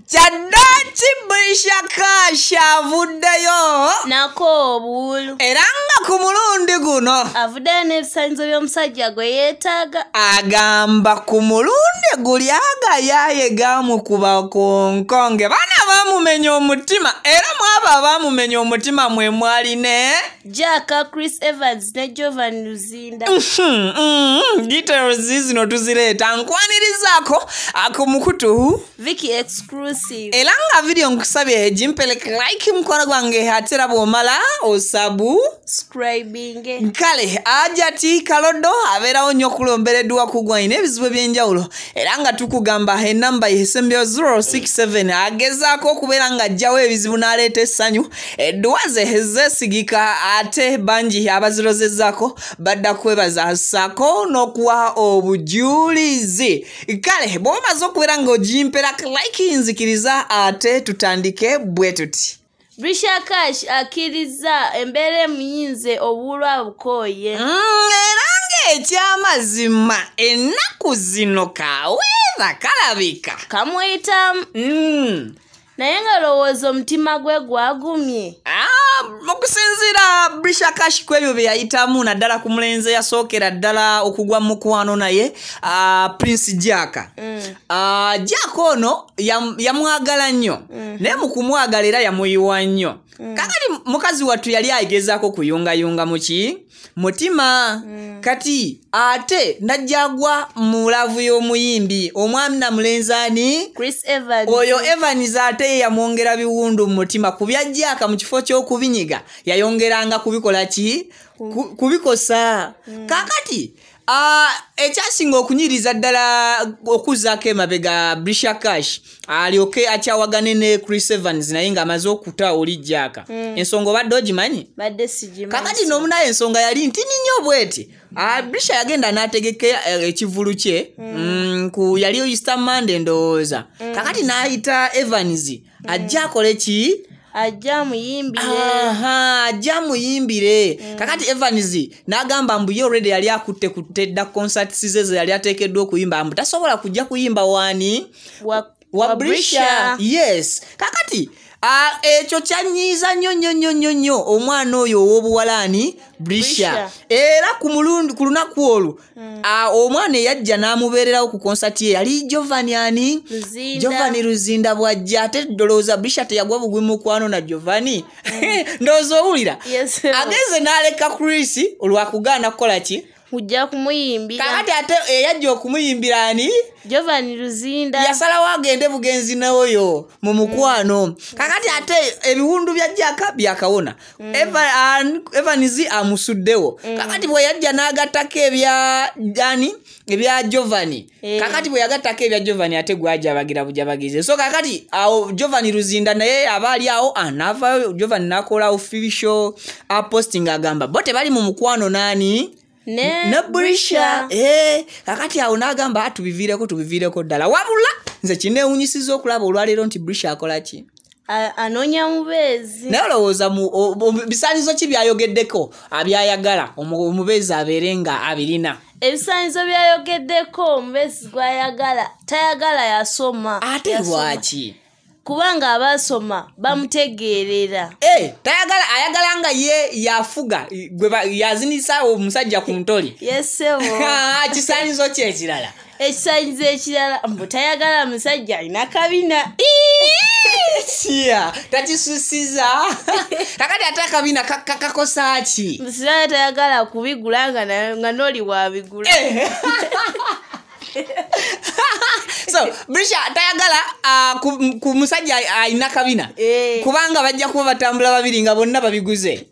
Kyaddaaki Brisher Kash avuddeyo nako obuwulu, era nga ku mulundi guno avuddeyo n'ebisaanyizo by'omusajja gwe yeetaaga. Agamba ku mulundi guli agayaaye gaamukuba ku nkonge, baana baamumenya omutima, era mwabo abaamumenya omutima mwe mwaline Jack, Chris Evans ne Jovan Luzinda. Details zino tuzireeta, nkwanirizaako ku mukutu Vicky Exclusive. Era nga video nkusabye gimpeleke like mukwano gwange, ate era bw'omala osabu subscribing. Kale Ajati Kalodo abeerawo nnyo okulombereddwa kugwaina ebizibu eby'enjawulo, era nga tukugamba enamba yesembyeyo 067 agezaako okubeera ng'aggyawo ebizibu n'aleeta essanyu. Edduwa ze zeesigika ate bangi abazirozezzaako badda kwebaza ssaako n'okuwa obujulizi. Kale bw'omaze okubeera ng'ogimpera like, nzikiriza ate tutandike bwe tuti. Brisher Kash akkiriza embeera emuyinze obuwulu abukooye. Era ng'ekyamazima ennaku zino kaweeva kalabika kamuyitamu, naye nga lowooza omutima gwe gwagumye. Okusinziira Brisher Kash ku ebyo bye yayitamu, naddala ku mulenzi eyasookera ddala okugwa mu mukwano naye, Prince Jack. Jack ono yamwagala nnyo, naye mu kumwagala era yamuyiwa nnyo. Kakati mukazi wattu yali agezaako kuyungayunga muki mutima, kati ate najjagwa mu laavu y'omuyimbi omwami namulenzi ani? Chris Evans. Oyo Evans ate ye yamwongera biwundu mu mutima ku bya Jack, mu kifo ky'okubinyiga yayongeranga kubikola ki? Kubikosa. Kakati ekyasinga okunyiriza ddala okuzzaako emabega Brisher Kash alyoke akyawagane ne Chris Evans, naye ng'amaze okuta oli Jack. Ensonga obadde ogimanyi? Badde sigimanyi. Kakati n'omunaye ensonga yali ntini nnyo bw'eti. Brisher yagenda n'ategeka ekivvulu kye, ku yali Easter Monday ndowooza. Kakati n'ayita Evans ajja akole ki? Ajja amuyimbire. Ajja amuyimbire. Kakati Evans n'agamba mbu ye already yali akutte dda concerts ze ze yali ateekeddwa okuyimba, mbu tasobola kujja kuyimba waani? Wa Brisher. Yes. Kakati ekyo kyanyiiza nnyo nnyo nnyo nnyo nnyo omwana oyo ow'obuwala ani? Brisher. Era ku mulundi ku lunaku olwo, omwana eyajja n'amubeererawo ku concert ye yali Giovanni ani? Luzinda. Giovanni Luzinda bw'ajja, ate ndowooza Brisher teyagwa bugwi mukwano na Giovanni. Ndowooza owulira? Yes. Ageze n'aleka Chris olwakugaana kukola ki? Kujja kumuyimbira. Kakati ate eyajja okumuyimbira ani? Giovanni Luzinda. Yasalawo agende bugenzi n'oyo mu mukwano. Kakati ate ebiwundu bya Jack byakawona. Evans amusuddewo. Kakati bwe yajja n'agattako ebya ani? Ebya Giovanni. Kakati bwe yagattako ebya Giovanni ate gwajabagira bujabagize. So kakati awo Giovanni Luzinda naye aba ali awo anaavaayo, Giovanni n'akola official posting agamba bo tebali mu mukwano n'ani? Ne Brisher. Kakati awo n'agamba tubiviireko tubiviireko ddala. Wabula nze kineewunyisiza okulaba olwaleero nti Brisher akola ki? Anoonya mubeezi. Naye olowooza bisaanyizo ki by'ayogeddeko abyayagala omubeezi abeere nga abirina? Ebisaanyizo by'ayogeddeko omubeezi gw'ayagala tayagala yasoma. Ate lwaki? Kubanga abasoma bamutegeerera. Tayagala, ayagala nga ye yafuga, yazinisa omusajja ku ntoli. Yes, sebo. Kisaanyizo ki ekirala? Ekisaanyizo ekirala mbu tayagala musajja alina kabina. Sia, takisusiza. Kakati ate akabina kakosa ki? Musajja tayagala kubigula nga n'oli wabigula. So Brisher tayagala ku musajja alina kabina, kubanga bajja kuba batambula babiri nga bonna babiguze.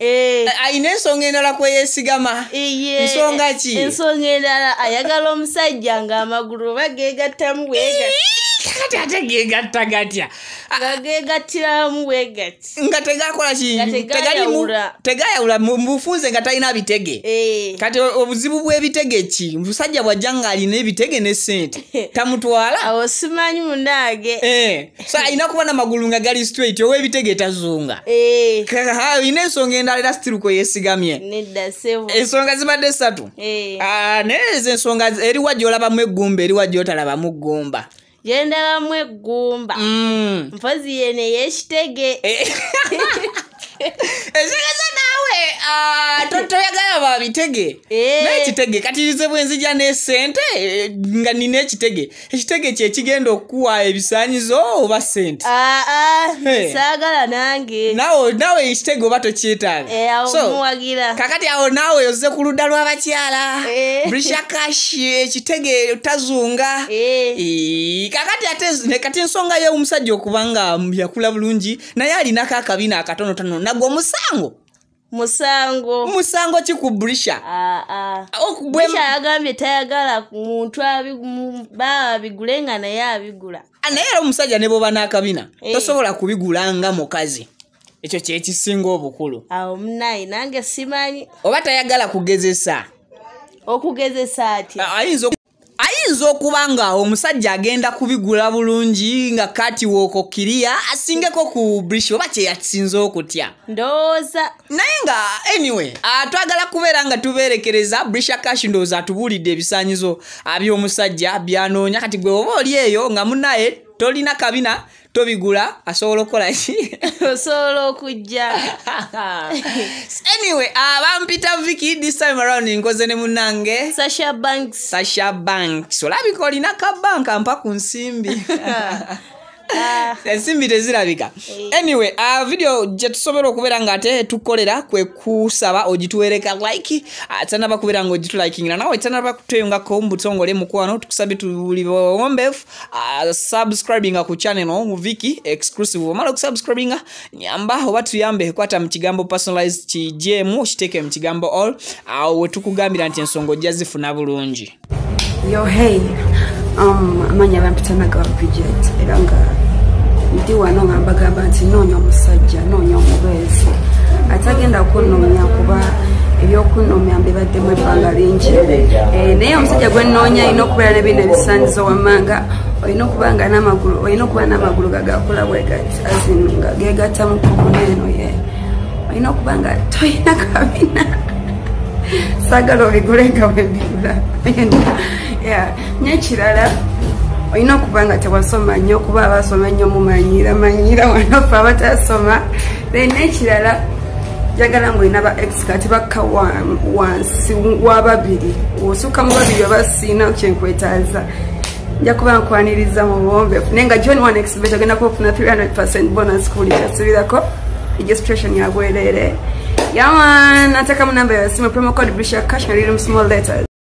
Alina ensonga endala kweyeesigama. Nsonga ki? Ensonga endala ayagala omusajja ng'amagulu oba geegattamu bwega. Kati ate gegatta gatya? Nga gegattiramu bwegati. Nga tegakola ki? Tegayawula mubufunze nga talina bitege. Kati obuzibu bw'ebitege ki? Omusajja bw'ajja ng'alina ebitege ne ssente tamutwala? Awo simanyi munnange. So alina kuba n'amagulu nga gali straight, ow'ebitege tazunga. Alina ensonga endala era still kwe yeesigamye. Nedda ssebo. Ensonga zibadde ssatu. Naye ezo ensonga eriwa gy'olabamu eggumba, eriwa gy'otalabamu ggumba? Gyendabamu eggumba. Mpozi yene ey'ekitege. Ekitegeeza naawe toyagala ba bitege. Naye ekitege kati nze bwe nzija n'essente nga nina ekitege, ekitege kye kigenda okukuwa ebisaanyizo oba ssente? Saagala nange. Naawe ekitege oba tokyetaaga. Awo muwagira. Kakati awo naawe ozze ku ludda lw'abakyala. Brisha Cash ekitege tazunga. Kakati ate kati ensonga y'omusajja okuba nga yakula bulungi naye alinako akabina akatonotono, nagwo musango? Musango. Musango ki ku Brisha? Brisha yagambye tayagala muntu abigule nga naye abigula. Naye era omusajja ne bw'oba n'akabina tosobola kubigula nga mukazi. Ekyo kye kisinga obukulu. Awo munnaye nange simanyi. Oba tayagala kugezesa. Okugezesa atya? Ayinza okuba nga omusajja agenda kubigula bulungi nga kati wookokiriya asingeko ku Brisha, oba kye yasinze okutya. Ndowooza. Naye nga anyway, twagala kubeera nga tubeerekereza. Brisha Cash ndowooza atubuulidde ebisaanyizo by'omusajja byanoonya. Kati gwe oba oli eyo nga munnaye tolina kabina tobigula, asobola okukola ki? Osobola okujja. Anyway, bampita Vicky, this time around nkoze ne munnange Sasha Banks. Sasha Banks. Olabika olina kabanka mpa ku nsimbi. Ensimbi tezirabika. Anyway, video gye tusobola okubeera nga ate tukolera kwe kusaba ogituweereka like, tanaba kubeera nga ogitulikingira, nawe tanaba kutweyungako mu butongole mukwano, tukusabye tuli buwombeefu, subscribinga ku channel mu Vicky Exclusive. Omala okusubscribinga, nyamba oba tuyambe kwata mu kigambo personalized kijemu okiteeke mu kigambo all, awo we tukugambira nti ensonga ojja zifuna bulungi. Yo hey, amanya bampita Nagawa Bridget, era nga ndi wano nga mbagamba nti noonya omusajja, noonya omubeezi atagenda kunnumya, kuba ebyokunnumya mbibaddemu ebbanga lingi. Naye omusajja gwe nnoonya alina okubeera ne bino ebisaanyizo wammanga, olina okuba nga n'amagulu, olina okuba n'amagulu gagakula bwe gati, as in nga geegatta mu kkokono eno ye, olina okuba nga tolina kabina. Saagala obigule nga bwe mbigula. N'ekirala olina okuba nga tewasoma nnyo, kuba abasoma ennyo mumanyira manyira wano ffe abatasoma. Then n'ekirala njagala ng'olina ba ex kati bakka wansi wa babiri, osukka mu babiri oba siina kyenkwetaaza, nja kuba nkwaniriza mu buwombeefu. Naye nga join one exhibit ogenda kuba ofuna 300% bonus ku buli kyasuubirako, registration ya bwereere. Yawan, nataka mu namba ya simu, promo code Brisha Cash na little small letters.